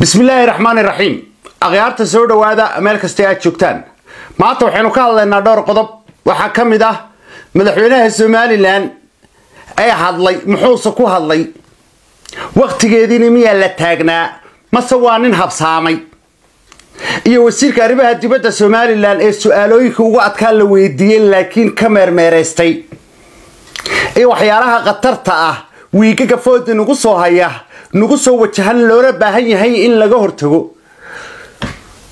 Bismillaahi raxmaani raxiim. Akhyaarta soo dhowaada meel kasta aad joogtaan. Maanta waxaynu ka hadlaynaa dhowr qodob. Waxaa ka mid ah madaxweynaha Somaliland ee hadlay, muxuuse ku hadlay? Wakhtigeediina miyaa la taagnaa mase waa nin habsaamay? Iyo wasiirka arrimaha dibadda Somaliland ee su-aalooyinka ugu adkaa la weydiiyey laakiin ka meermeeraystay, iyo waxyaalaha khatarta ah wiigaga fooda nagu soo haya, nagu soo wajahan, loona baahan yahay in laga hortago.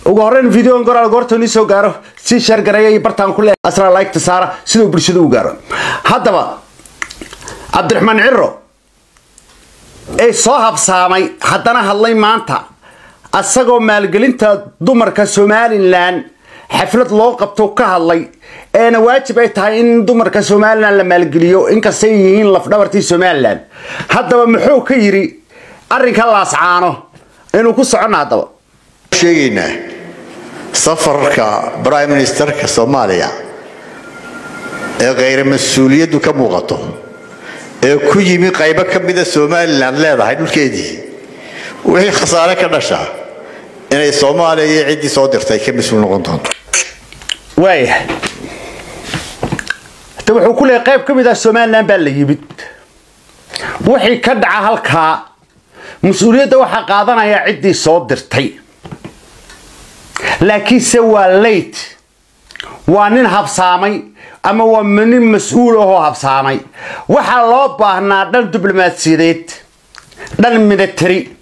Ugu horreyn videogan goraal goorta nii soo gaaro si share gareeya iyo bartaan ku leeyahay asra like ta saara siduu bulshada u gaaro. Haddaba Cabdiraxmaan Ciro ee soo habsaamay haddana hadlay maanta, asagoo maalgelinta dumarka Somaliland xaflad loo qabto ka hadlay, eena waajib ay tahay in dumarka Somaliland la maalgeliyo inkastay yihiin lafdhabartii Somaliland. Haddaba muxuu ka yiri arrinka Laascaano inuu ku socono? Haddaba sheegaynaa safarka prime ministerka Soomaaliya ee kheyr mas-uuliyaddu ka muuqato ee ku yimi qaybo ka mida Somaliland leedahay dhulkeedii, wixii khasaare ka dhasha inay Soomaaliya iyo ciddii soo dirtay ka mas-uul noqon doonto. Waaya, hada wuxuu ku leeyahay qayb ka mid ah Somaliland baa la yimid, wixii ka dhaca halkaa mas-uuliyadda waxaa qaadanaya ciddii soo dirtay. Laakiinse waa late, waa nin habsaamay ama waa nin mas-uul ahoo habsaamay. Waxaa loo baahnaa dhan diblomaasiyadeed, dhan military,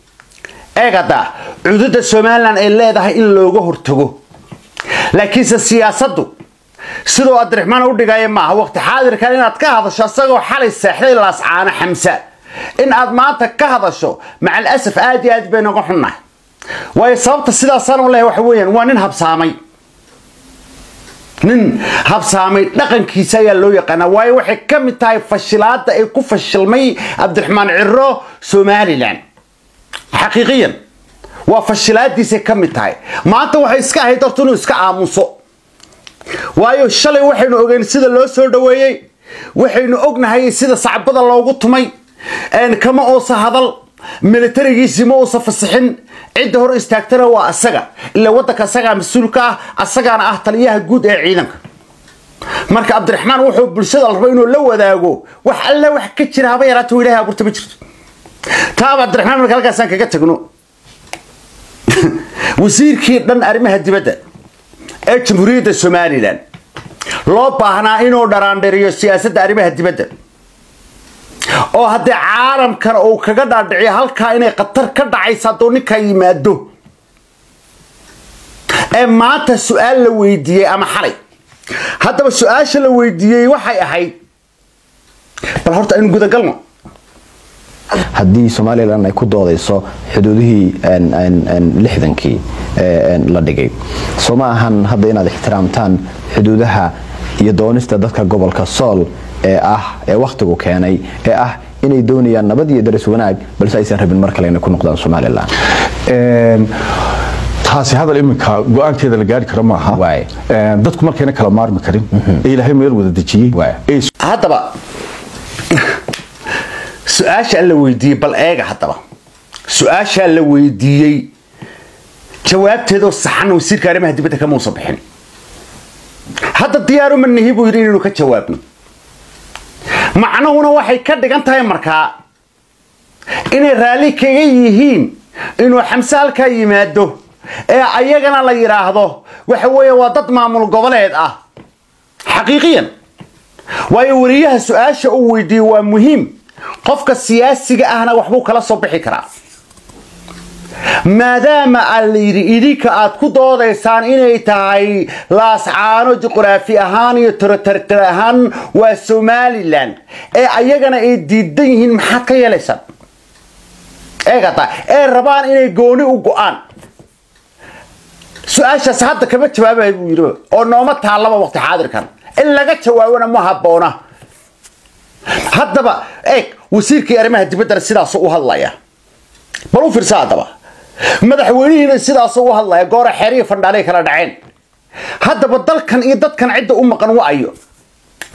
eegada cududda Somaliland ay leedahay in looga hortago. Laakiinse siyaasaddu sidoo Cabdiraxmaan u dhigaya maaha waqti xaadirkan inaad ka hadasho isagoo xalay seexday Laascaano Xamsa in aad maanta ka hadasho. Macal asaf, aad iyo aad bay noga xunnahay. Waayo, sababta sidaasaan u lehay waxa weeyaan waa nin habsaamay, nin habsaamay dhaqankiisa ayaa loo yaqaanaa. Waayo, waxay ka mid tahay fashilaada ay ku fashilmay Cabdiraxmaan Ciro Somaliland. Xaqiiqiyan waa fashilaadiisay ka mid tahay. Maanta waxay iska ahayd horta inuu iska aamuso, waayo shalay waxaynu ogeyn sida loo soo dhaweeyey, waxaynu ognahay sida sacbada loogu tumay. Kama uusa hadal, militarigiisii ma uusa fasixin, cidda hor istaagtana waa asaga, ilaa waddanka asagaa mas-uulka ah, asagaana ah taliyaha guud ee ciidanka. Marka Cabdiraxmaan wuxuu bulshada la rabo inuu la wadaago wax alle wax ka jira haba yaraata oo Ilaahay abuurta ma jirto taaba. Cabdiraxmaan marka halkaasaan kaga tagno. Wasiirkii dhan arrimaha dibadda ee Jamhuuriyadda Somaliland loo baahnaa inuu dharaandhiriyo siyaasadda arrimaha dibadda oo haddii caalamkan uu kaga dhaadhiciyo halkaa inay khatar ka dhacaysa hadduu ninkaa yimaado, ee maanta su-aal la weydiiyey ama xalay. Haddaba su-aasha la weydiiyey waxay ahayd, bal horta aynu gudagalno. Haddii Somaliland ay ku doodayso xuduudihii 60-kii la dhigay, soo ma ahan hadda inaad ixtiraamtaan xuduudaha iyo doonista dadka gobolka Sool ee ah ee wakhtigu keenay ee ah inay doonayaan nabad iyo daris wanaag, balse aysan rabin mar kale inay ku noqdaan Somaliland? Taasi hadal iminka go-aankeeda la gaari karo maaha. Dadku markayna kala maarmi karin ee Ilaahay meel wada dejiyey. Haddaba su-aasha la weydiiyey bal eega. Haddaba su-aashaa la weydiiyey jawaabteedoo saxan wasiirka arrimaha dibadda kama uusan bixin. Hadda diyaaruma nihi buu yidhi inaynu ka jawaabno. Macnuhuna waxay ka dhigan tahay markaa inay raalli kaga yihiin inuu Xamse halkaa yimaado ee ayagana la yidhaahdo waxa weeye waa dad maamul goboleed ah. Xaqiiqiyan, waayo wariyaha su-aasha uu weydiiyey waa muhiim, qofka siyaasiga ahna waxbuu kala soo bixi karaa. Maadaama aa la yidhi idinka aad ku doodaysaan inay tahay Laascaano juqraafi ahaan iyo torotartar ahaan waa Somaliland ee ayagana ay diidan yihiin, maxaad ka yeelaysaan? Eegata ee rabaan inay gooni u go-aan, su-aashaas hadda kama jawaabaya buu yidhi oo nooma taallaba waqti xaadirkan in laga jawaabona ma habboona. Haddaba eeg, wasiirkii arrimaha dibaddana sidaasuu u hadlaya, bal u fiirsa. Haddaba madaxweynihiina sidaasuu u hadlaya goora xeeriyo fandhaalay kala dhaceen. Haddaba dalkan iyo dadkan cidda u maqan wa ayo?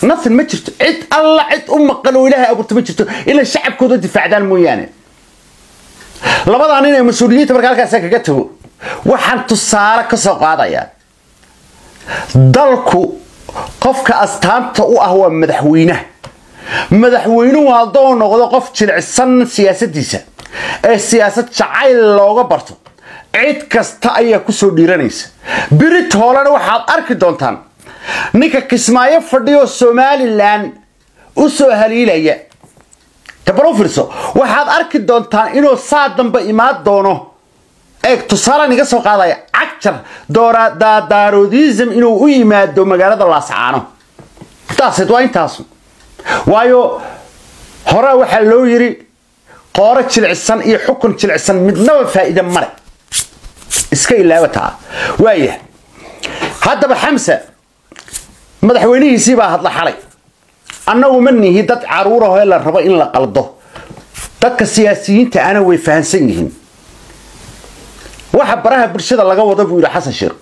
Nothing, ma jirto cid alla cid u maqan oo Ilaahay abuurta ma jirto inay shacabkooda difaacdaan mooyaane. Labadan nin ee mas-uuliyiinta marka halkaas kaga tago, waxaan tusaale ka soo qaadayaa dalku qofka astaanta u ah waa madaxweynaha. Madaxweynuhu hadduu noqdo qof jilicsan siyaasadiisa ee siyaasad jacayl looga barto, cid kasta ayaa ku soo dhiiranaysa. Birit hoolena waxaad arki doontaan ninka Kismaayo fadhiyo Somaliland u soo haliilaya. Tabaru fiirso, waxaad arki doontaan inuu saa dambe imaan doono. Eeg, tusaale niga soo qaadaya cagjar doora daaroodism inuu u yimaado magaalada Laascaano. Taas waa intaas. Waayo hore waxaa loo yiri qooro jilicsan iyo xukun jilicsan midnaba faa'iido male, iska ilaawataa. Waaya, haddaba Xamse madaxweynihiisii baa hadla xalay. Annagu ma nihi dad caruur ah oo la rabo in la qaldo, dadka siyaasiyiinta ana way fahansan yihiin waxa baraha bulshada laga wado, buu yidhi Xasan Sheekh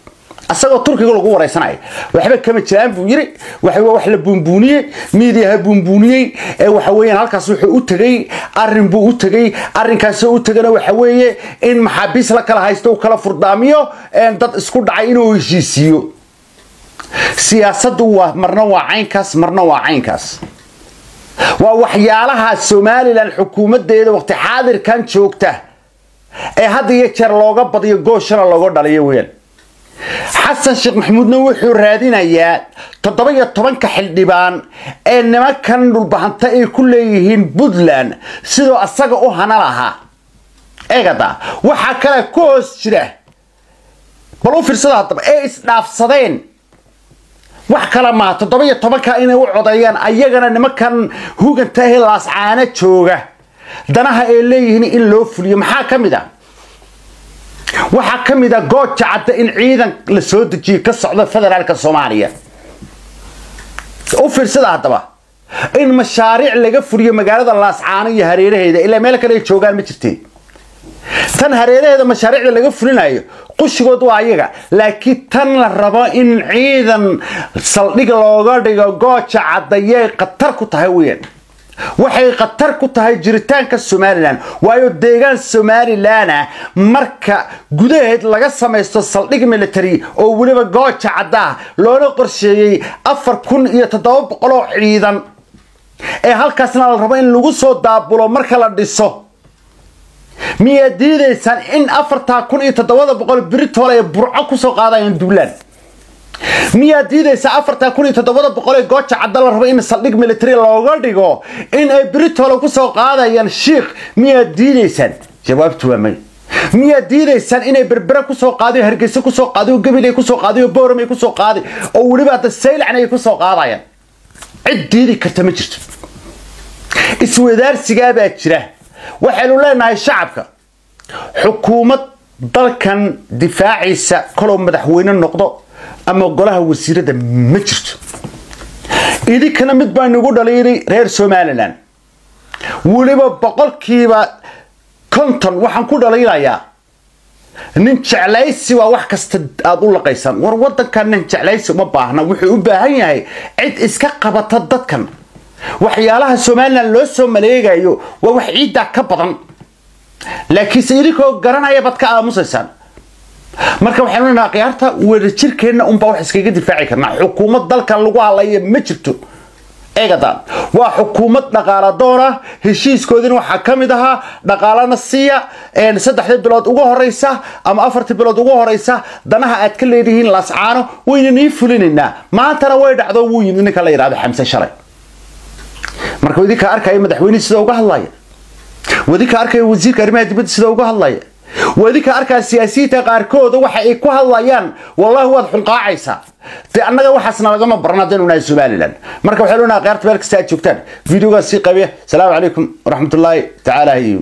asagoo Turkiga lagu wareysanayo. Waxba kama jiraan, buu yiri, waxa wax la buunbuuniyey, miidiyaha buunbuuniyey. Ee waxa weeyaan halkaas wuxuu u tagay arrin buu u tagay, arrinkaas oo u tagana waxa weeye in maxaabiis la kala haysto uu kala furdaamiyo, dad isku dhacay inuu heshiisiiyo. Siyaasaddu waa marna waa caynkaas, marna waa caynkaas. Waa waxyaalaha Somaliland xukuumaddeeda waqti xaadirkan joogta ee had iyo jeer looga badiyo, gooshana looga dhaliyo weeyaan. Xasan Sheekh Maxamuudna wuxuu raadinayaa 17-ka xildhibaan ee nimankan dhulbahanta ay ku leeyihiin Puntland sidoo asaga u hana lahaa. Eegada waxaa kale ku hoos jira, bal u fiirsada haddaba, ee isdhaafsadeen wax kale maaha 17-ka inay u codeeyaan ayagana nimankan huganta ee Laascaano jooga danaha ay leeyihiin in loo fuliyo. Maxaa ka mid ah? Waxaa ka mid ah Gooja Cadda in ciidan la soo dejiyo ka socda federaalka Soomaaliya. U fiirsada haddaba, in mashaariic laga fuliyo magaalada Laascaano iyo hareeraheeda, ilaa meel kale ay joogaan ma jirtee. Tan hareeraheeda mashaariicda laga fulinayo qushigood waa ayaga, laakiin tan la rabo in ciidan saldhig looga dhigo Gooja Caddayay khatar ku tahay weeyaan. Waxay khatar ku tahay jiritaanka Somaliland, waayo deegaan Somaliland marka gudaheed laga samaysto saldhig military oo weliba Gooja Cadda loona qorsheeyay 4700 oo ciidan ee halkaasna la rabo in lagu soo daabulo marka la dhiso, miyaa diidaysaan in 4700 Britool ay Burco ku soo qaadayaan duulaan? Miyaa diidaysaa 4700 ee Gooja Cadda la rabo in saldhig military looga dhigo in ay Britool ku soo qaadayaan Shiikh? Miyaa diidaysaan? Jawaabtu waa may. Miyaa diidaysaan inay Berbera ku soo qaadayo, Hargeysa ku soo qaadayo, Gabiley ku soo qaadayo, Boorame ku soo qaaday, oo weliba hadda Saylacna ay ku soo qaadayaan? Cid diidi karta ma jirto. Iswadaarsigaa baa jira. Waxaynu leenahay shacabka, xukuumad dalkan difaaciisa kalow madaxweyne noqdo ama golaha wasiirada ma jirto. Idinkana mid baa nagu dhaliilay reer Somaliland, weliba 50% waxaan ku dhaliilayaa nin jeclaysi. Waa wax kasta aad u laqaysaan. War wadankan nin jeclaysi uma baahna, wuxuu u baahan yahay cid iska qabata dadkan. Waxyaalaha Somaliland loo soo maleegayo waa wax ciiddaa ka badan, laakiinse idinkoo garanaya baad ka aamusaysaan. Marka waxaynu leenahay khiyaarta, wadajirkeenna unbaa wax iskaga difaaci karnaa. Xukuumad dalkan lagu hadlaya ma jirto. Eegada waa xukuumad dhaqaala doona, heshiiskoodina waxaa ka mid ahaa dhaqaalana siiya 3 bilood ugu horeysa ama 4 bilood ugu horeysa, danaha aad ka leedihiin Laascaano wayna nii fulinaynaa. Maantana way dhacdo, wuu yimid ninka la yidhahdo Xamse shalay. Marka idinka arkaya madaxweyne sida uga hadlaya, wadinka arkaya wasiirka arrimaha dibadda sida uga hadlaya, wadinka arkaya siyaasiyiinta qaarkooda waxa ay ku hadlayaan, wallahi waad xunqaacaysaa. Dee annaga waxaasna lagama baran haddaynu nahay Somaliland. Marka waxaynu nahay khiyaarta, meel kasta aad joogtaan videogaas sii qabiya. Asalaamu calaykum waraxmatullaahi tacaala.